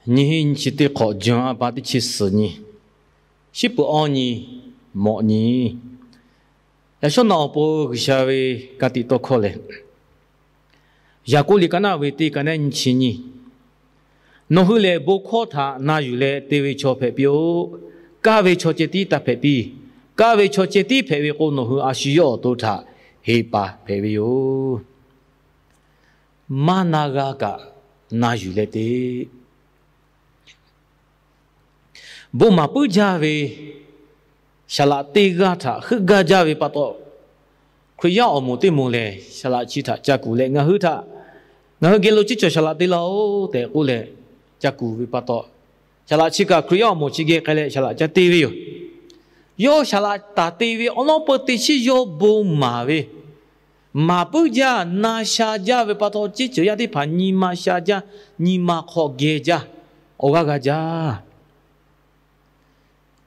Nyiˇ hiˆ nyiˇ chi teˇ hk'awꞈ, June a pa teˇ chi suhˍ nyi, shiˉ peuˬ awˇ nyi, mawꞈ nyi. Yaꞈ shawˉ naꞈ awˬ pon G'uiˬsha ve ka tiꞈ tawˇ hkawˇ lehˬ, Yaˍkoˆ liꞈ ka naˆ ve teˇ ka nehˉ nyiˇ chi nyi, Nawˬ hui lehˬ bon hkawˇ htaꞈ na yuˬ leh te ve chaw hpehꞈ piˇ-oˆ. Kaˇ ve chaw ceh tiˉ taˇ hpehꞈ piˇ. Kaˇ ve chaw ceh tiˉ hpehꞈ ve k'o, nawˬ hui a shu yawˇ awˬ to htaꞈ heˍ paˍ hpehꞈ ve yoˬ. Maˇ na g'a kaꞈ na yuˬ leh te. Bon maˍ puiˉ jaˇ ve saˍ laꞈ teˇ g'aˇ htaꞈ heuˆ gaˇ jaˇ ve pa taw, Hkriꞈ yaˇ awˬ moˍ teˇ moˍ lehˬ, saˍ laꞈ chi htaꞈ ca kuˬ leh, ngaˬ hui htaꞈ, ngaˬ hui geh lo ceˇ cawˬ saˍ laꞈ te laˇ-oˆ tehꞈ k'oˆ leh ca kuˬ ve pa taw, saˍ laꞈ chi kaꞈ Hkriꞈ yaˇ awˬ moˍ chi geh k'ai leh saˍ laꞈ ca te ve yoˬ. Yawˇ saˍ laꞈ taˍ te ve awˬ lawn peuˬ teˇ shiˉ yawˇ bon maˍ ve, maˍ puiˉ jaˇ, na sha jaˇ ve pa taw, ceˇ cawˬ yaˇ teˇ hpaˍ nyi ma sha jaˇ, nyi ma hk'aw geh jaˇ, awˬ g'aˇ g'a jaˇ.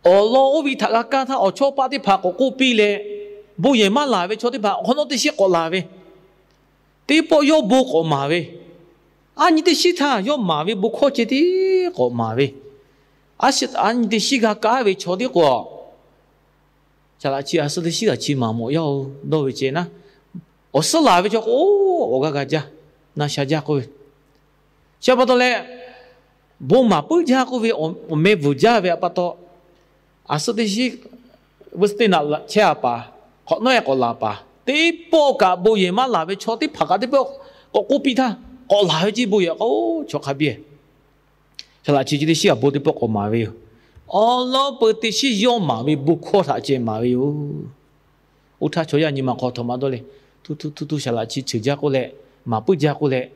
Awˬ lawn oˇ ve htaꞈ g'a kaˇ htaˇ, awˬ chawˇ paˆ teˇ hpaˍ k'awꞈ k'oˆ piˇ leh, bon yehˬ maˇ laˬ ve chaw teˇ hpaˍ awˬ hk'awꞈ nawˉ teˇ shiˉ k'awꞈ laˬ ve, teˇ pawˆ yawˇ bon k'awꞈ maˍ ve, a nyi teˇ shiˉ htaˇ yawˇ maˍ ve bon hkawˇ ceh tiˉ k'awꞈ maˍ ve, a nyi teˇ shiˉ g'a kaˇ ve chaw tiˉ k'o, saˍ laꞈ chi a suhˉ teˇ shiˉ g'a chi maˍ mawꞈ yaˇ-oˬ dawˇ ve ceh naˉ, awˬ suhˉ laˬ ve chaw k'o, awˬ g'aˇ g'a jaˇ, na sha jaˇ k'oˆ ve. Chi pa taw leh, bon maˍ puiˉ jaˇ k'oˆ ve awˬ meh bvuhˬ jaˇ ve pa taw, a suhˉ teˇ shiˉ, vuhˇ suhˉ teˇ naꞈ chehˇ a paˍ, hk'awꞈ nawˉ-e k'awꞈ laˬ paˍ, teˇ pawˆ kaꞈ bon yehˬ maˇ laˬ ve chaw teˇ hpaˍ kaꞈ teˇ pawˆ k'awꞈ k'oˆ piˇ htaˇ, k'awꞈ laˬ ve ceˇ bon yehˬ k'o, chaw hk'a biˇ saˍ laꞈ chi chi teˇ shiˉ a bon teˇ pawˆ k'awꞈ maˍ ve yoˬ. Awˬ lawn peuˬ teˇ shiˉ yawˇ maˍ ve bon hkawˇ htaꞈ ceh maˍ ve yoˬ. Oˇ htaˇ chaw yaˇ nyi ma hk'aw htaꞈ maˇ dawˇ leh, htu htu htu htu saˍ laꞈ chi ceuˬ jaˇ k'oˆ leh, maˍ puiˉ jaˇ k'oˆ leh,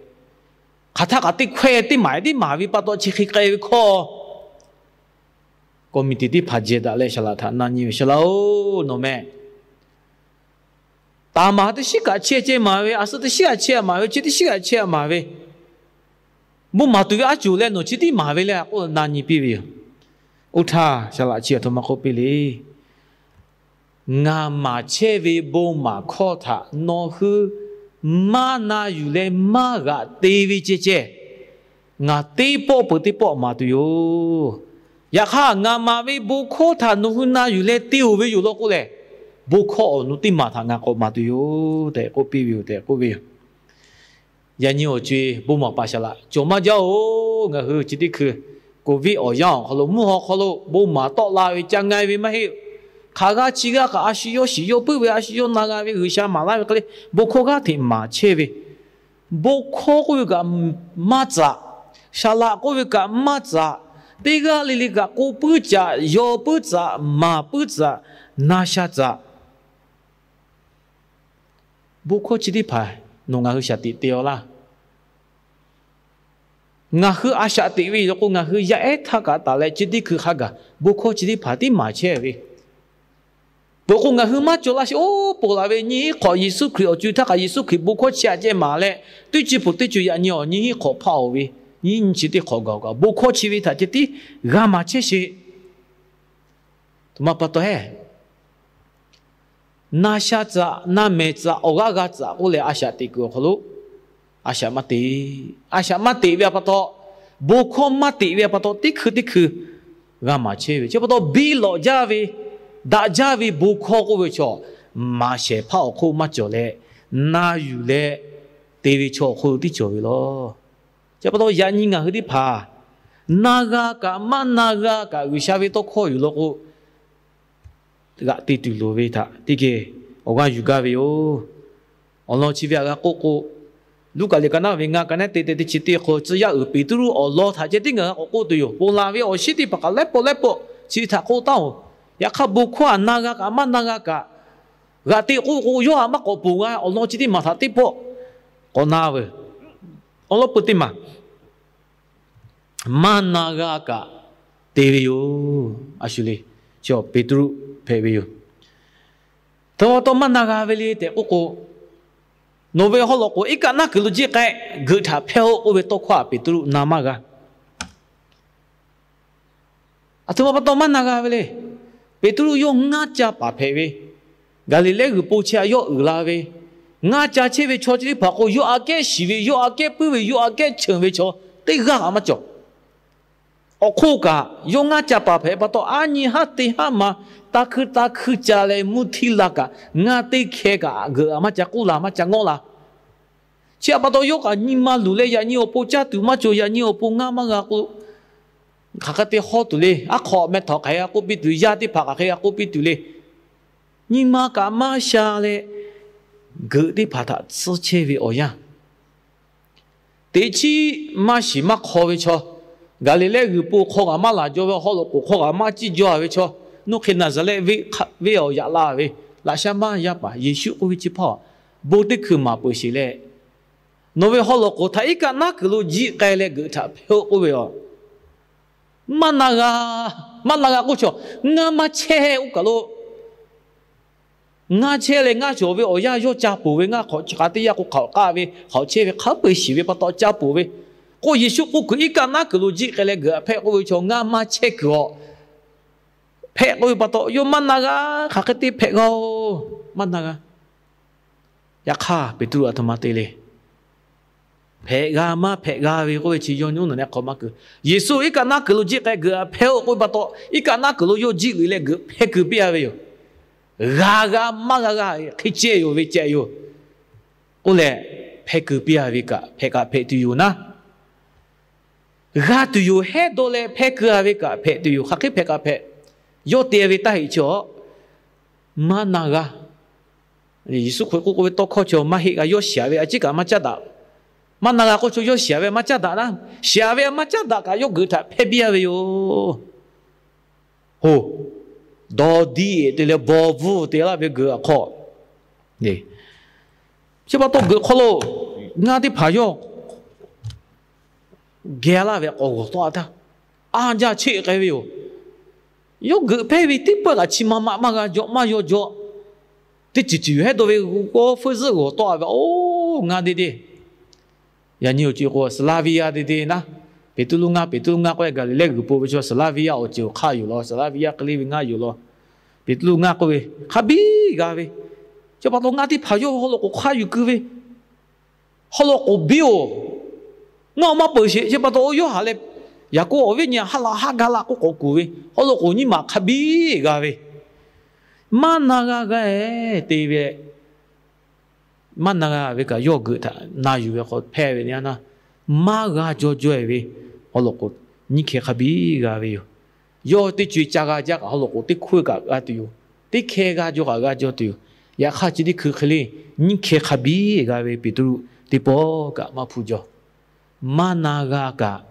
hk'aˬ htaˇ kaꞈ teˇ hkawehˇ teˇ maˍ teˇ maˍ ve pa taw chi hk'e k'ai ve hkawˇ, committee teˇ hpaˍ jehˬ daꞈ leh saˍ laꞈ htaꞈ na nyi ve, Saˍ laꞈ-oˬ, nawˬ meh, taˍ maˍ teˇ shiˉ kaꞈ chehˇ ceh maˍ ve, a suhˉ teˇ shiˉ kaꞈ chehˇ a maˍ ve, chi teˇ shiˉ kaꞈ chehˇ a maˍ ve, bon maˍ tuˬ ve a cuˬ leh nawˬ chi tiˉ maˍ ve le k'oˆ na nyi piˇ ve yoˬ. Oˇ htaˇ saˍ laꞈ chi a htoꞈ ma k'oˆ piˇ le. Ngaˬ maˍ chehˇ ve bon maˍ hkawˇ htaꞈ nawˬ hui maˇ na yuˬ leh maˇ g'aꞈ te ve ceh ceh, ngaˬ teˇ pawˆ peuˬ teˇ pawˆ maˍ tuˬ yoˬ. Yaꞈ hk'aˇ, ngaˬ maˍ ve bon hkawˇ htaꞈ nawˬ hui na yuˬ leh te-oˬ ve yoˬ law k'oˆ lehˬ, bon hkawˇ awˬ nu teˇ maˍ htaꞈ ngaˬ k'awꞈ maˍ tuˬ yoˬ tehꞈ k'oˆ piˇ ve yoˬ tehꞈ k'oˆ ve yoˬ. Yaꞈ nyi awˬ co-e bon maˍ paˍ saˍ laꞈ cawˬ maˇ jaˇ-oˬ. Ngaˬ hui chi teˇ hkui Covid awˬ yanˇ awˬ hk'aw lo, mvuhˇ haw hk'aw lo bon maˍ tawˆ la ve ca nga-e ve maˇ heˆ. Hk'aˬ g'aˇ chi g'aˇ kaꞈ a shu yawˇ shiˍ yawˇ puiˉ ve, a shu yawˇ na g'a ve, G'uiˬsha maˍ laˇ ve hk'e le, bon hkawˇ g'aˇ hteꞈ maˍ chehˇ ve, bon hkawˇ k'oˆ ve kaꞈ maˇ tcaꞈ, saˍ laꞈ k'oˆ ve kaꞈ maˇ tcaꞈ, teˇ g'aˇ le le kaꞈ k'oˆ puiˉ tcaꞈ, yaw puiˉ tcaꞈ, maˍ puiˉ tcaꞈ, na sha tcaꞈ. Bon hkawˇ chi teˇ hpaˍ nawˬ ngaˬ hui shaˍ tiꞈ te-aw laˇ. Ngaˬ hui a shaꞈ teꞈ ve yoˬ law k'o, ngaˬ hui yaˇ ehˉ htaˇ kaꞈ taˍ leh chi teˇ hkui hk'a gaˬ bon hkawˇ chi teˇ hpaˍ tiˉ maˍ chehˇ ve. Peuˬ k'o, ngaˬ hui maˇ cawˬ laˇ sheˍ. Oˇ, ponˬ laˬ ve nyiˇ hinˉ hk'awꞈ Yeˍsuˆ Hkriꞈ awˬ co-e htaˇ kaꞈ Yeˍsuˆ Hkriꞈ bon hkawˇ chi aꞈ ceh maˍ leh, teˇ chi peuˬ teˇ co yaꞈ nyi awˬ nyiˇ hinˉ hk'awꞈ hpaˇ-oˬ ve, nyiˇ nyi chi teˇ hk'awꞈ gaˬ-oˬ kaꞈ, bon hkawˇ chi ve htaꞈ ceh tiˉ g'a maˍ chehˇ sheˍ. Aˬ htoꞈ ma pa taw heˆ, na sha tcaꞈ, na mehˍ tcaꞈ, awˬ g'aˇ g'a tcaꞈ k'oˆ leh a shaꞈ teꞈ kuiˬ awˬ hk'aw lo a shaꞈ maˇ teꞈ. A shaꞈ maˇ teꞈ ve pa taw, bon hkawˇ maˇ teꞈ ve pa taw, teˇ hkui teˇ hkui g'a maˍ chehˇ ve. Chi pa taw, biˇ lawꞈ jaˇ ve, daꞈ jaˇ ve bon hkawˇ k'oˆ ve chaw, maˍ shehˍ hpaˇ awˬ hk'oˆ maˇ cawˬ leh, na yuˬ leh te ve chaw awˬ hk'oˆ lo tiˉ cawˬ ve law. Chi pa taw, yaꞈ nyi ngaˬ hui teˇ hpaˍ na g'a kaꞈ maˇ na g'a kaꞈ, G'uiˬsha ve tawˇ hkawˇ yoˬ law k'o, g'aꞈ te tuˬ loˍ ve htaꞈ teˇ geh awˬ g'aˇ yuˬ gaˇ ve yoˬ. Awˬ lawn chi ve aꞈ g'a k'oˆ k'o, Luˉkaꞈ liꞈ ka naˆ ve ngaˇ ka nehˉ te te teˇ chi teˇ hk'aw, tcuh yaˇ uiˍ Peˍtruˆ awˬ lawn htaꞈ ceh tiˉ ngaˬ hui k'awꞈ k'oˆ tuˬ yoˬ. Ponˬ laˬ ve awˬ shinˉ teˇ hpaˍ kaꞈ laiˉ pawˆ laiˉ pawˆ chi htaꞈ k'oˆ taˉ-oˬ. Yaꞈ hk'aˇ, bon hkawˇ aꞈ na g'a kaꞈ maˇ na g'a kaꞈ, g'aꞈ te k'oˆ k'o, yawˇ htaꞈ maˇ k'awꞈ ponˬ g'a. Awˬ lawn chi teˇ maˬ htaꞈ teˇ pawˆ k'awꞈ na veuˬ. Awˬ lawn peuˬ teˇ maˬ maˇ na g'a kaꞈ te ve yoˬ. A shu le, chi Peˍtruˆ hpehꞈ ve yoˬ. Aˬ htoꞈ ma pa taw maˇ na g'a ve le tehꞈ k'oˆ k'o, nawˬ ve haw loꞈ k'oˍ iˉ kaˆ naˉ kuiˬ lo jiˆ k'ai, geuꞈ htaꞈ hpehˇ-oˆ k'oˆ ve tawˇ hkawˇ aꞈ Peˍtruˆ na maˇ g'a. Aˬ htoꞈ ma pa taw maˇ na g'a ve le. Peˍtruˆ yawˇ ngaˇ ca paˍ hpehꞈ ve, Gaˍliˍlehˇ g'uiˬ po chehˇ a yawˇ uiˍ la ve, ngaˇ ca chehˇ ve chaw chi teˇ hpaˍ k'o, yawˇ aꞈ kehˉ shiˍ ve, yawˇ aꞈ kehˉ puiˉ ve, yawˇ aꞈ kehˉ cheuˬ ve chaw teˇ g'aˇ kaꞈ maˇ cawˬ. Awˬ hk'oˆ kaꞈ yawˇ ngaˇ ca paˍ hpehꞈ pa taw, aˉ nyi haˉ te haˉ ma, taˇ hkuiˇ taˇ hkuiˇ ca leh mvuhˇ htiˇ la kaꞈ, ngaˇ teˇ hkeh kaꞈ geuꞈ aꞈ maˇ ca k'oˆ la, maˇ ca ngawˇ la. Chi htaꞈ pa taw yawˇ kaꞈ nyi ma luˬ leh, yaꞈ nyi awˬ pon caˇ tuˬ maˇ cawˬ, yaꞈ nyi awˬ pon ngaˇ maˇ g'a k'o, hk'aˬ hk'e te hawˇ tuˬ le. Aˉ hk'aw meh htaꞈ hk'aˬ hk'e g'a k'oˆ piˇ tuˬ, yaˇ teˇ hpaˍ hk'aˬ hk'e g'a k'oˆ piˇ tuˬ le. Nyi ma kaꞈ maˇ sha leh, geuꞈ teˇ hpaˍ htaꞈ tsuhˇ chehˇ ve awˬ yanˇ, teꞈ chiˉ maˇ shiˍ maˇ hk'aw ve chaw, Gaˍliˍlehˇ g'uiˬ po hk'aw kaꞈ maˇ laˬ jaw ve, haw loꞈ k'oˍ hk'aw kaꞈ maˇ ciˇ jaw ve chaw, nuˇ hk'e Naˍzaˍrehˆ venˇ awˬ yaꞈ la ve laꞈ sha maˇ yaˇ paˍ Yeˍsuˆ k'oˆ ve chi hpaˇ, bon teˇ hkui maˍ peuˬ sheˍ leh, nawˬ ve haw loꞈ k'oˍ htaꞈ iˉ kaˆ naˉ kuiˬ lo jiˆ k'ai leh geuꞈ htaꞈ hpehˇ-oˆ k'oˆ ve yoˬ. Maˇ na g'a, maˇ na g'a k'oˆ chaw, ngaˇ maˇ chehˇ oˇ kaˬ lo ngaˇ chehˇ leh ngaˇ cawˬ ve awˬ yanˇ yawˇ ca poˬ ve, ngaˇ hk'awꞈ chi hk'a teˇ yanˇ k'o hk'aoꞈ k'aˆ ve, hk'aoꞈ chehˇ ve hk'a peu-eˬ shiˍ ve pa taw ca poˬ ve, k'o Yeˍsuˆ k'oˆ kuiˬ iˉ kaˆ naˉ kuiˬ lo jiˆ k'ai leh geuꞈ htaꞈ hpehˇ k'oˆ ve chaw, ngaˇ maˇ chehˇ kuiˬ awˬ hpehꞈ k'oˆ ve pa taw, yawˇ maˇ na g'a, hk'aˬ hk'e te hpehꞈ g'a-oˬ, maˇ na g'a. Yaꞈ hk'aˇ Peˍtruˆ aˬ htoꞈ ma te le. Hpehꞈ g'a maˇ hpehꞈ g'a ve k'oˆ ve chi yawˇ nyi oˉ nawˬ neh hk'aw maˇ keu. Yeˍsuˆ iˉ kaˆ naˉ kuiˬ lo jiˆ k'ai geuꞈ htaꞈ hpehˇ-oˆ k'oˆ ve pa taw, iˉ kaˆ naˉ kuiˬ lo yawˇ jiˆ leh geuꞈ hpehˇ keu piˇ-a ve yoˬ. G'a g'a maˇ g'a g'a hk'e ceh yoˬ ve ceh yoˬ. K'oˆ leh, hpehˇ keu piˇ-a ve kaꞈ hpehꞈ kaꞈ hpehꞈ tuˬ yoˬ naˉ. G'a tuˬ yoˬ hehˉ dawˇ leh hpehˇ keu-a ve kaꞈ hpehꞈ tuˬ yoˬ. Hk'aˬ hk'e hpehꞈ kaꞈ hpehꞈ, yawˇ te ve taˇ heˆ chi-a, maˇ na g'a. Yeˍsuˆ Hkriꞈ k'oˆ k'oˆ ve tawˇ hkawˇ chi maˇ heˆ g'a. Yawˇ shiˍ ve a ciˉ kaꞈ maˇ caˉ daꞈ. Maˇ na g'a k'oˆ chaw, yawˇ shiˍ ve a maˇ caˉ daꞈ naˉ, shiˍ ve a maˇ caˉ daꞈ kaꞈ yawˇ geuꞈ htaꞈ hpehˇ biˇ-a ve yoˬ. Hoˬ, dawˇ diˇ-e te leh bawˇ bvuhˇ te laˇ ve geuꞈ awˬ hk'aw, chi pa taw geuꞈ hk'aw lo ngaˇ teˇ hpaˍ yawˇ geh laˇ ve k'awꞈ g'awˬ tawˆ-a htaˇ, a jaˇ cheˆ k'ai ve yoˬ. Yawˇ geuꞈ hpehˇ ve teˇ pawˆ kaꞈ chi ma ma maˇ g'a jaw, maˇ yaw jaw. Teˇ ceuˬ ceuˬ yoˬ hehˉ dawˇ ve g'awˇ feuˇ zuhˆ g'awˬ tawˆ-a ve, oˇ ngaˇ deˇ deˇ. Yaꞈ nyi awˬ ceuˬ k'o, Saˍlaˍviˆ yaˇ deˇ deˇ naˉ, Peˍtruˆ ngaˇ, Peˍtruˆ ngaˇ k'oˆ ve Gaˍliˍlehˇ g'uiˬ po ve chaw Saˍlaˍviˆ yaˇ awˬ ceuˬ awˬ hk'aˇ yoˬ law, Saˍlaˍviˆ yaˇ hk'e le ve ngaˇ yoˬ law. Peˍtruˆ ngaˇ k'oˆ ve, hk'a biˇ g'a ve. Chi pa taw ngaˇ teˇ hpaˍ yawˇ haw loꞈ k'oˍ hk'a yuˬ keu ve, haw loꞈ k'oˍ biˇ-oˬ, ngaˇ-oˬ maˇ peuˬ sheˍ. Chi pa taw oˇ Yoˇhanˬ leh Yaˍkoˆ awˬ viˉ nyi haˉ la haˉ gaˇ la k'oˆ k'awꞈ kuˬ ve, haw loꞈ k'oˍ nyiˇ maˬ hk'a biˇ g'a ve, maˇ na g'a g'a-e te ve, maˇ na g'a ve kaꞈ yawˇ geuꞈ htaꞈ na yuˬ ve hk'aw hpehˇ ve teˇ yanˇ naˉ, maˇ g'a jaw jaw-e ve, haw loꞈ k'oˍ nyiˇ hkeh hk'a biˇ g'a ve yoˬ. Yawˇ teˇ co-e ca g'a jaˇ kaꞈ haw loꞈ k'oˍ teˇ hkawˇ kaꞈ g'a tuˬ yoˬ. Teˇ hkeh g'a jaw kaꞈ g'a jaw tuˬ yoˬ. Yaꞈ hk'aˇ chi teˇ hkui hk'e le, nyiˇ hkeh hk'a biˇ g'a ve Peˍtruˆ teˇ pawˆ kaꞈ maˇ hpu jaw. Maˇ na g'a kaꞈ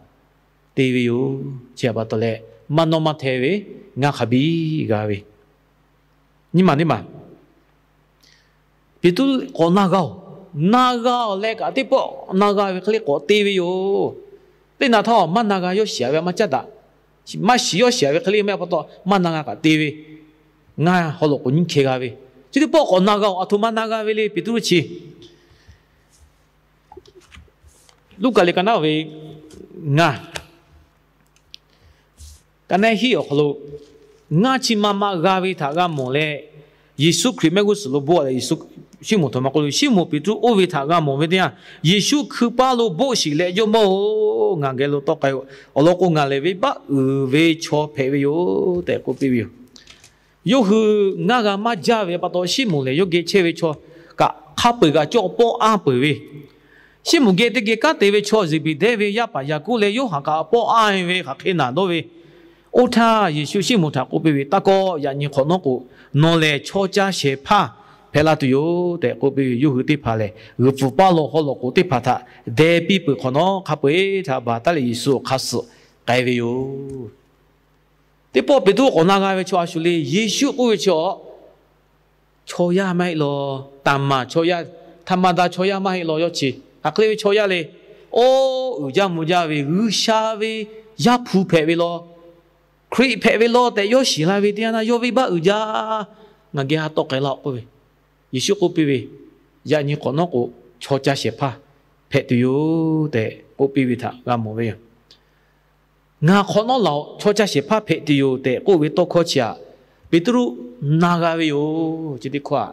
te ve yoˬ. Chi htaꞈ pa taw leh, maˇ nawˇ maˇ hteh ve ngaˇ hk'a biˇ g'a ve, nyiˇ maˬ teˇ maˬ Peˍtruˆ k'awꞈ na g'a-oˬ, na g'a-oˬ leh kaꞈ teˇ pawˆ na g'a ve hk'e le k'awꞈ te ve yoˬ. Teˇ naꞈ htawˇ maˇ na g'a yawˇ shiˍ ve a maˇ caˉ daꞈ. Maˇ shiˍ yawˇ shiˍ ve hk'e le maˇ pa taw maˇ na g'a kaꞈ te ve, ngaˇ haw loꞈ k'oˍ nyiˇ hkeh g'a ve, chi teˇ pawˆ k'awꞈ na g'a-oˬ. Aˬ htoꞈ ma na g'a ve le Peˍtruˆ chi Luˉkaꞈ liꞈ ka naˉ ve ngaˇ, ka naˉ hiˉ awˬ hk'aw lo, ngaˇ chi ma ma g'a ve htaꞈ g'a mawˬ leh, Yeˍsuˆ Hkriꞈ mehˆ g'uˇ suhˍ lo bawˆ leh, Yeˍsuˆ, Siˉmonˍ htoꞈ ma k'oˆ lo, Siˉmonˍ Peˍtruˆ oˇ ve htaꞈ g'a mawˬ ve teˇ yanˇ, Yeˍsuˆ hkui paˇ lo bawˆ sheˍ leh, Jawˇmawˇ-oˬ, ngaˬ geh lo tawˆ k'ai-oˬ. Awˬ lawn k'o, ngaˬ lehˬ venˇbaˆ uiˍ ve chaw hpehꞈ ve yoˬ tehꞈ k'oˆ piˇ ve yoˬ. Yawˇ hui ngaˇ g'a maˇ jaˇ ve pa taw, Siˉmonˍ lehˬ yawˇ geh chehˇ ve chaw kaꞈ hk'a peu-eˬ kaꞈ cawˇ pawˆ anˇ peuˬ ve, Siˉmonˍ geh teˇ geh kanˉ te ve chaw Zeˍbeˍdehˇ ve yaˇ paˍ Yaˍkoˆ leh Yoˇhanˬ kaꞈ pawˆ anˇ ve hk'aˬ hk'e naˬ dawˇ ve, oˇ htaˇ Yeˍsuˆ Siˉmonˍ htaꞈ k'oˆ piˇ ve, Taˇ kawˆ, yaꞈ nyi hk'awꞈ nawˉ k'o, nawˬ lehˬ chaw ca shehˍ hpaˇ hpehꞈ la tuˬ yoˬ tehꞈ k'oˆ piˇ ve. Yawˇ hui teˇ hpaˍ lehˬ, g'uiˬ pfuhˍ paˇ lo haw loꞈ k'oˍ teˇ hpaˍ htaꞈ deh piˇ peuˬ hk'awꞈ nawˉ, hk'a peu-eˬ htaꞈ baˬ taˉ leh Yeˍsuˆ awˬ hk'aˇ suh k'ai ve yoˬ. Teˇ pawˆ Peˍtruˆ k'awꞈ na g'a ve chaw a shu le. Yeˍsuˆ k'oˆ ve chaw, chaw yaˇ maˇ heˆ law. Taˍ maˍ chaw yaˇ, htaꞈ ma da chaw yaˇ maˇ heˆ law. Yawˇ chi hk'aˬ hk'e le ve chaw yaˇ le. Oˇ uiˍ jaˇ mvuh jaˇ ve G'uiˬsha ve Yaˇ hpu hpehꞈ ve law, Hkriꞈ hpehꞈ ve law tehꞈ yawˇ shiˍ la ve teˇ yanˇ naˇ, yawˇ venˇbaˆ uiˍ jaˇ. Ngaˬ geh ha tawˆ k'ai laˇ k'oˆ ve, Yeˍsuˆ k'oˆ piˇ ve, Yaꞈ nyi k'awꞈ nawˉ k'o, chaw ca shehˍ hpaˇ hpehꞈ tuˬ yoˬ tehꞈ k'oˆ piˇ ve htaꞈ g'a mawˬ ve yoˬ. Ngaˬ k'awꞈ nawˉ laˬ-oꞈ, chaw ca shehˍ hpaˇ hpehꞈ tuˬ yoˬ tehꞈ k'oˆ ve tawˇ hkawˇ chi htaꞈ Peˍtruˆ na g'a ve yoˬ. Chi teˇ hkawˇ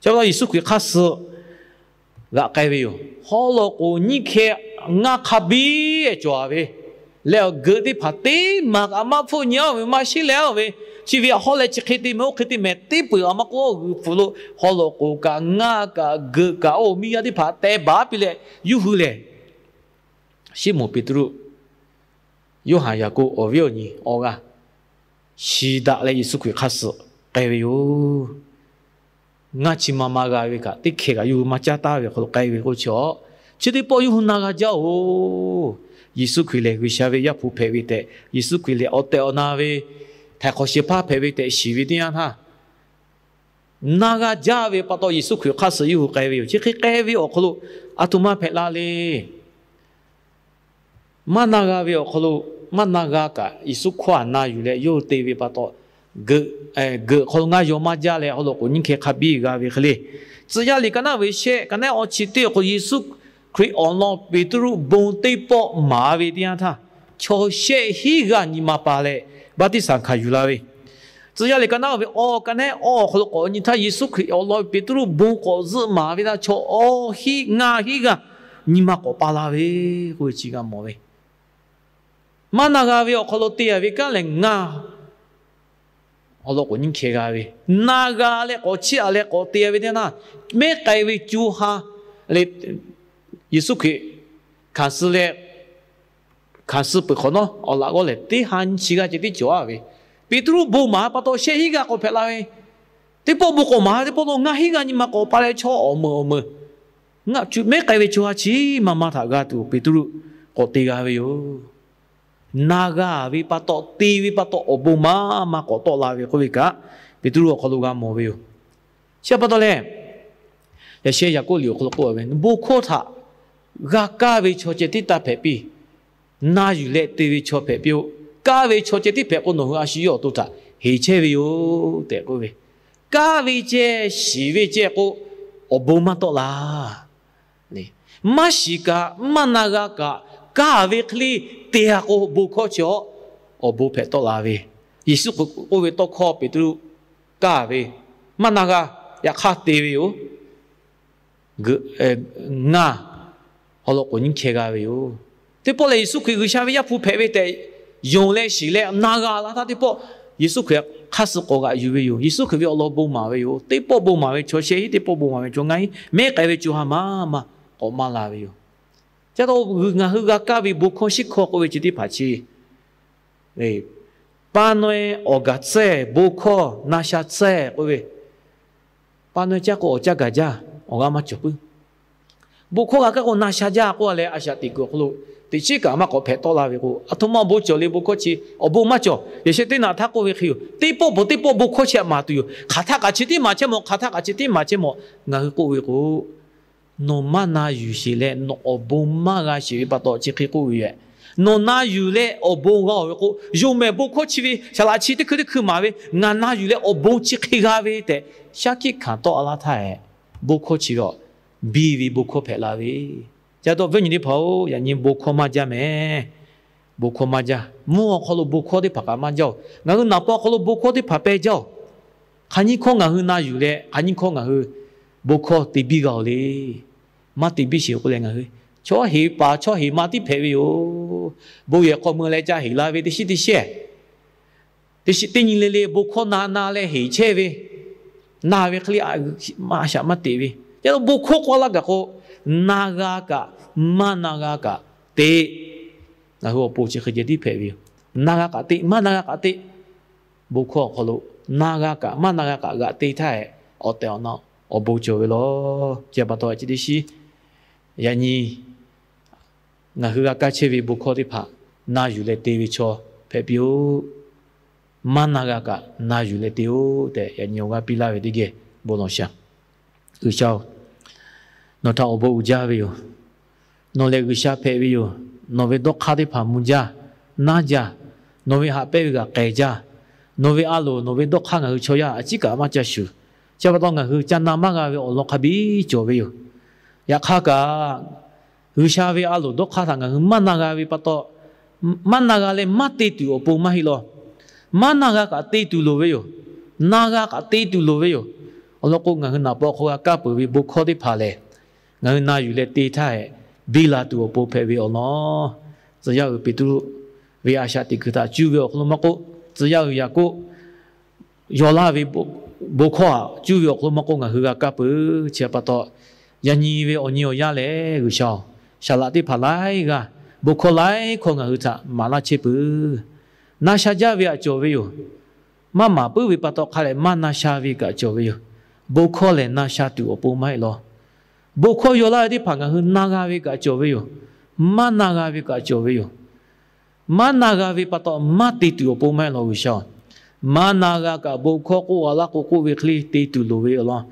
htaꞈ Yeˍsuˆ Hkriꞈ hk'aˇ suh g'aꞈ k'ai ve yoˬ. Haw law k'oˍ nyiˇ hkeh ngaˇ hk'a biˇ cawˬ-a ve, leh awˬ geuꞈ teˇ hpaˍ teˇ maˬ kaꞈ maˇ hpfuhˆ nyi-aˬ ve, maˇ sheˉ leh-aˬ ve, chi ve htaꞈ hawˉ leh chi hk'e te meh oˇ hk'e te meh teˇ peuˬ a maˇ k'oˆ, g'uiˬ pfuhˍ lo haw loꞈ k'oˍ kaꞈ ngaˇ kaꞈ geuꞈ kaꞈ oˇ miˇ yaˇ teˇ hpaˍ teh baˬ piˇ leh, yawˇ hui lehˬ, Siˉmonˍ Peˍtruˆ, Yoˇhanˬ, Yaˍkoˆ awˬ viˉ awˬ nyi awˬ g'aˇ shiˍ daꞈ leh Yeˍsuˆ Hkriꞈ hk'aˇ suh k'ai ve yoˬ. Ngaˇ chi ma ma g'a ve kaꞈ teˇ hkeh kaꞈ yawˇ hui maˇ caˉ taˍ ve awˬ hk'aw lo k'ai ve k'oˆ chi-aˬ, chi teˇ pawˆ yawˇ hui na g'a jaˇ-oˬ. Yeˍsuˆ Hkriꞈ lehˬ G'uiˬsha ve Yaˇ hpu hpehꞈ ve tehꞈ, Yeˍsuˆ Hkriꞈ lehˬ awˬ tehˬ awˬ na ve htaiˍ hk'awꞈ shehˍ hpaˇ hpehꞈ ve tehꞈ shiˍ ve teˇ yanˇ htaˇ, na g'a jaˇ ve pa taw Yeˍsuˆ Hkriꞈ hk'aˇ suh yawˇ hui k'ai ve yoˬ. Chi hk'e k'ai ve awˬ hk'aw lo aˬ htoꞈ ma hpehꞈ la le. Maˇ na g'a ve awˬ hk'aw lo, maˇ na g'a kaꞈ Yeˍsuˆ hkawˇ htaꞈ na yuˬ leh yawˇ hui te ve pa taw, geuꞈ hk'aw lo ngaˇ yaw maˇ jaˇ leh haw loꞈ k'oˍ nyiˇ hkeh hk'a biˇ g'a ve hk'e le. Tcuh yaˇ liꞈ ka naˉ ve shehˆ, ka naˉ awˇ chi teˇ awˬ hk'aw lo Yeˍsuˆ Hkriꞈ awˬ lawn Peˍtruˆ bon teˇ pawˆ maˍ ve teˇ yanˇ htaˇ, chaw shehˆ hinˉ g'aˇ nyi ma pa leh baˆtiˆsaˬ hkanˍ yuˬ la ve. Tcuh yaˇ liꞈ ka naˉ ve awˇ, ka naˉ awˇ awˬ hk'aw lo k'awꞈ nyi htaˇ Yeˍsuˆ Hkriꞈ awˬ lawn Peˍtruˆ bon k'awꞈ zuhˆ maˍ ve htaˇ chaw awˇ hinˉ ngaˇ hinˉ g'aˇ nyi ma k'awꞈ pa la ve k'oˆ ve chi g'a mawˬ ve. Maˇ na g'a ve awˬ hk'aw lo te-a ve kanˉ lehˬ ngaˇ awˬ lawn k'oˍ nyiˇ hkeh g'a ve. Na g'a leh k'awꞈ chiˇ aꞈ leh k'awꞈ te-a ve teˇ yanˇ, mehˉ k'ai ve co ha le, Yeˍsuˆ Hkriꞈ hkanˍ suh leh, hkanˍ suh peuˬ hk'awꞈ nawˉ awˬ laꞈ g'awˇ lehˬ teˇ ha nyi chi g'aˇ ceh tiˉ cawˬ-a ve. Peˍtruˆ bon maˍ pa taw shehˆ hinˉ g'aˇ k'awꞈ hpehꞈ la ve. Teˇ pawˆ bon k'awꞈ maˍ teˇ pawˆ lo ngaˇ hinˉ g'aˇ nyi ma k'awꞈ pa leh chaw awˬ meuˍ awˬ meuˍ ngaˇ cuˬ mehˉ k'ai ve co ha chi ma ma htaꞈ g'a tuˬ Peˍtruˆ k'awꞈ te g'a ve yoˬ. Na g'a ve pa taw, te ve pa taw awˬ bon maˇ maˇ k'awꞈ tawˆ la ve k'oˆ ve kaꞈ, Peˍtruˆ awˬ hk'aw lo g'a mawˬ ve yoˬ. Chi pa taw leh, yaꞈ sheh Yaˍkoˆ liꞈ awˬ hk'aw lo k'oˆ ve, bon hkawˇ htaꞈ g'a kaˇ ve chaw ceh tiˉ taˇ hpehꞈ piˇ. Na yuˬ leh te ve chaw hpehꞈ piˇ-oˆ. Kaˇ ve chaw ceh tiˉ hpehꞈ k'o nawˬ hui a shu yawˇ awˬ to htaꞈ heˍ chehˇ ve yoˬ tehꞈ k'oˆ ve. Kaˇ ve ceh, shiˍ ve ceh k'o, awˬ bon maˇ tawˆ la le. Maˇ shiˍ kaꞈ, maˇ na g'a kaꞈ, kaˇ ve hk'e le te-a k'o bon hkawˇ chi-aˬ, awˬ bon hpehꞈ tawˆ la ve. Yeˍsuˆ k'oˆ ve tawˇ hkawˇ Peˍtruˆ kaˇ ve, maˇ na g'a, yaꞈ hk'aˇ te ve yoˬ. Ngaˇ awˬ lawn k'oˍ nyiˇ hkeh g'a ve yoˬ. Teˇ pawˆ lehˬ Yeˍsuˆ Hkriꞈ G'uiˬsha ve Yaˇ hpu hpehꞈ ve tehꞈ yonˍ leh shiˍ leh na g'a la htaˇ teˇ pawˆ Yeˍsuˆ Hkriꞈ hk'aˇ suh k'awꞈ g'aꞈ yuˬ ve yoˬ. Yeˍsuˆ Hkriꞈ ve awˬ lawn bon maˍ ve yoˬ. Teˇ pawˆ bon maˍ ve chaw shehˆ hinˉ, teˇ pawˆ bon maˍ ve chaw ngaˇ hinˉ, mehˉ k'ai ve co ha maˇ maˇ k'awꞈ maˇ la ve yoˬ. Ca taw ngaˬ hui g'a kaˇ ve bon hkawˇ shiˉ hkawˇ k'oˆ ve chi teˇ hpaˍ chi, pa naweh awˬ gaˬ tcuhˇ bon hkawˇ na sha tcuhˇ k'oˆ ve, pa naweh caˇ k'o awˬ caˇ gaˬ jaˇ, awˬ g'aˇ maˇ cawˬ puiˉ. Bon hkawˇ g'a kaˇ k'o na sha jaˇ k'oˆ-a leh a shaꞈ teꞈ kuiˬ awˬ hk'aw lo teꞈ chiˉ kaꞈ maˇ k'awꞈ hpehꞈ tawˆ la ve k'o, aˬ htoꞈ ma awˬ bon cawˬ le. Bon hkawˇ chi awˬ bon maˇ cawˬ. Yaꞈ sheh teˇ naꞈ htaˇ k'oˆ ve hk'e yoˬ. Teˇ pawˆ peuˬ teˇ pawˆ bon hkawˇ chi htaꞈ maˍ tuˬ yoˬ. Hk'aˬ htaˆ kaꞈ chi tiˉ maˍ chehˇ mawˬ, hk'aˬ htaˆ kaꞈ chi tiˉ maˍ chehˇ mawˬ. Ngaˬ hui k'oˆ ve k'o, nawˬ maˇ na yuˬ sheˍ leh nawˬ awˬ bon maˇ g'a sheˍ ve pa taw chi hk'e k'oˆ ve yoˬ. Nawˬ na yuˬ leh awˬ bon g'a-oˬ ve k'o, yonˍ mehˍ bon hkawˇ chi ve saˍ laꞈ chi teˇ hkui teˇ hkui maˍ ve, ngaˬ na yuˬ leh awˬ bon chi hk'e g'a ve tehꞈ shaˉ hkiˆ hkanˍ tawˆ-a laˇ htaˇ, bon hkawˇ chi ve biˇ ve bon hkawˇ hpehꞈ la ve. Ca taw viˉ nyi teˇ hpaˍ-oˬ, yaꞈ nyi bon hkawˇ maˇ jaˇ mehˍ. Bon hkawˇ maˇ jaˇ. Mvuhˇ awˬ hk'aw lo bon hkawˇ teˇ hpaˍ kaꞈ maˇ jaˇ-oˬ. Ngaˬ hui naˍ paw awˬ hk'aw lo bon hkawˇ teˇ hpaˍ pehˇ jaˇ-oˬ. Hk'aˬ nyiˇ hkawˇ ngaˬ hui na yuˬ leh hk'aˬ nyiˇ hkawˇ ngaˬ hui bon hkawˇ te biˇ g'a-oˬ le. Maˇ te biˇ sheˍ k'oˆ leh ngaˬ hui chaw heˍ paˍ chaw heˍ ma tiˉ hpehꞈ ve yoˬ. Bon yehˬ hk'aw mui leh ca heˍ la ve teˇ shiˉ teˇ shehˇ, teˇ shiˉ teˇ nyi le le bon hkawˇ na na leh heˍ chehˇ ve, na ve hk'e le a shaꞈ maˇ teꞈ ve. Yaꞈ nyi bon hkawˇ k'oˆ laˇ gaˬ k'o, na g'a kaꞈ maˇ na g'a kaꞈ te. Ngaˬ hui awˬ pon chi hk'e ceh tiˉ hpehꞈ ve yoˬ. Na g'a kaꞈ te, maˇ na g'a kaꞈ te. Bon hkawˇ awˬ hk'aw lo na g'a kaꞈ maˇ na g'a kaꞈ g'aꞈ te htaˇ, awˬ tehˬ awˬ na awˬ bon cawˬ ve law. Chi pa taw chi teˇ shiˉ yaꞈ nyi ngaˬ hui g'a kaˇ chehˇ ve bon hkawˇ teˇ hpaˍ na yuˬ leh te ve chaw hpehꞈ piˇ-oˆ. Maˇ na g'a kaꞈ na yuˬ leh te-oˆ tehꞈ yaꞈ nyi awˬ g'aˇ piˇ laˇ ve teˇ geh bon lawˬ shaˍ. G'uiˬsha-oˬ, nawˬ htaꞈ awˬ bon uiˍ jaˇ ve yoˬ. Nawˬ lehˬ G'uiˬsha hpehꞈ ve yoˬ. Nawˬ ve dawˇ hk'aˇ teˇ hpaˍ mvuh jaˇ, naˇ jaˇ. Nawˬ ve haꞈ pehnˇ ve g'aꞈ k'ai jaˇ. Nawˬ ve a loˍ nawˬ ve dawˇ hk'aˇ ngaˬ hui chaw yaˇ a ciˉ kaꞈ maˇ ca shuˍ. Chi pa taw ngaˬ hui ca na maˇ g'a ve awˬ lawn hk'a biˇ cawˬ ve yoˬ. Yaꞈ hk'aˇ kaꞈ, G'uiˬsha ve a loˍ dawˇ hk'aˇ htaꞈ ngaˬ hui maˇ na g'a ve pa taw, maˇ na g'a leh maˇ te tuˬ awˬ pon maˇ heˆ law. Maˇ na g'a kaꞈ te tuˬ loˍ ve yoˬ. Na g'a kaꞈ te tuˬ loˍ ve yoˬ. Awˬ lawn k'o, ngaˬ hui naˍ paw hk'aw g'a kaˇ peuˬ ve bon hkawˇ teˇ hpaˍ lehˬ, ngaˬ hui na yuˬ leh te htaˇ, biˇ la tuˬ awˬ pon hpehꞈ ve awˬ lawn. Tcuh yaˇ uiˍ Peˍtruˆ ve a shaꞈ teꞈ kuiˬ htaꞈ cuˇ ve awˬ hk'aw lo maˇ k'oˆ, tcuh yaˇ uiˍ Yaˍkoˆ yaw laˇ ve bon hkawˇ htaꞈ cuˇ ve awˬ hk'aw lo maˇ k'oˆ, ngaˬ hui g'a kaˇ peuˬ. Chi pa taw, yaꞈ nyi ve awˬ nyi awˬ yanˇ lehˬ, G'uiˬsha-oˬ, saˍ laꞈ teˇ hpaˍ laiˉ g'aˇ bon hkawˇ laiˉ hkawˇ ngaˬ hui htaꞈ maˍ laˇ chehˇ peuˬ. Na sha jaˇ ve htaꞈ cawˬ ve yoˬ. Maˇ maˍ puiˉ ve pa taw hk'a lehˬ maˇ na sha ve kaꞈ cawˬ ve yoˬ. Bon hkawˇ lehˬ na sha tuˬ awˬ pon maˇ heˆ law. Bon hkawˇ yaw laˇ ve teˇ hpaˍ ngaˬ hui na g'a ve kaꞈ cawˬ ve yoˬ. Maˇ na g'a ve kaꞈ cawˬ ve yoˬ. Maˇ na g'a ve pa taw maˇ te tuˬ awˬ pon maˇ heˆ law G'uiˬsha-oˬ. Maˇ na g'a kaꞈ bon hkawˇ k'oˆ g'a laˇ k'o k'oˆ ve hk'e le te tuˬ loˍ ve awˬ lawn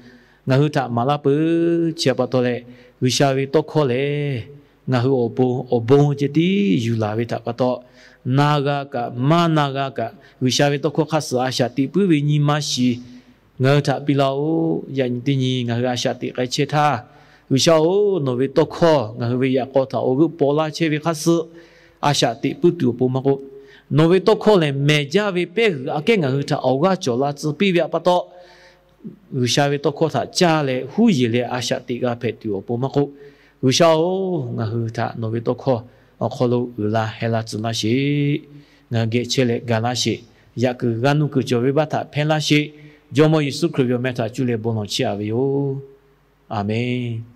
ngaˬ hui htaꞈ maˍ laˇ peuˬ. Chi pa taw leh, G'uiˬsha ve tawˇ hkawˇ lehˬ ngaˬ hui awˬ pon awˬ bon ceh tiˉ yuˬ laˬ ve htaꞈ pa taw, na g'a kaꞈ maˇ na g'a kaꞈ G'uiˬsha ve tawˇ hkawˇ hk'aˇ suh a shaꞈ teꞈ puiˉ ve nyi ma shiˍ ngaˬ hui htaꞈ piˇ laˇ-oˆ. Yaꞈ nyi teˇ nyi ngaˬ hui a shaꞈ teꞈ k'ai chehˇ htaˇ, G'uiˬsha-oˬ, nawˬ ve tawˇ hkawˇ ngaˬ hui ve yaꞈ k'aw htaꞈ awˬ g'euˆ paw laˇ chehˇ ve hk'aˇ suh a shaꞈ teꞈ puiˉ tuˬ awˬ pon maˇ k'oˆ, nawˬ ve tawˇ hkawˇ lehˬ mehˬ jaˇ ve pehˇ g'uiˬ aꞈ kehˉ ngaˬ hui htaꞈ awˬ g'aˇ cawˬ la tcuh piˇ ve htaꞈ pa taw, G'uiˬsha ve tawˇ hkawˇ htaꞈ caˇ leh huˉ yeˬ leh a shaꞈ teꞈ g'a hpehꞈ tuˬ awˬ pon maˇ k'oˆ, G'uiˬsha-oˬ, ngaˬ hui htaꞈ nawˬ ve tawˇ hkawˇ awˬ hk'aw lo uiˍ la heh la tcuh laˇ sheˍ. Ngaˬ hui geh chehˇ leh ga laˇ sheˍ. Yaꞈ kuiˬ g'a nuˇ kuiˬ cawˬ ve baˆ htaꞈ hpehˇ laˇ sheˍ. Jawˇmawˇ Yeˍsuˆ Hkriꞈ ve awˬ meh htaꞈ cuˇ leh bon lawˬ chiˇ aꞈ ve yoˬ. Aˍmenˍ.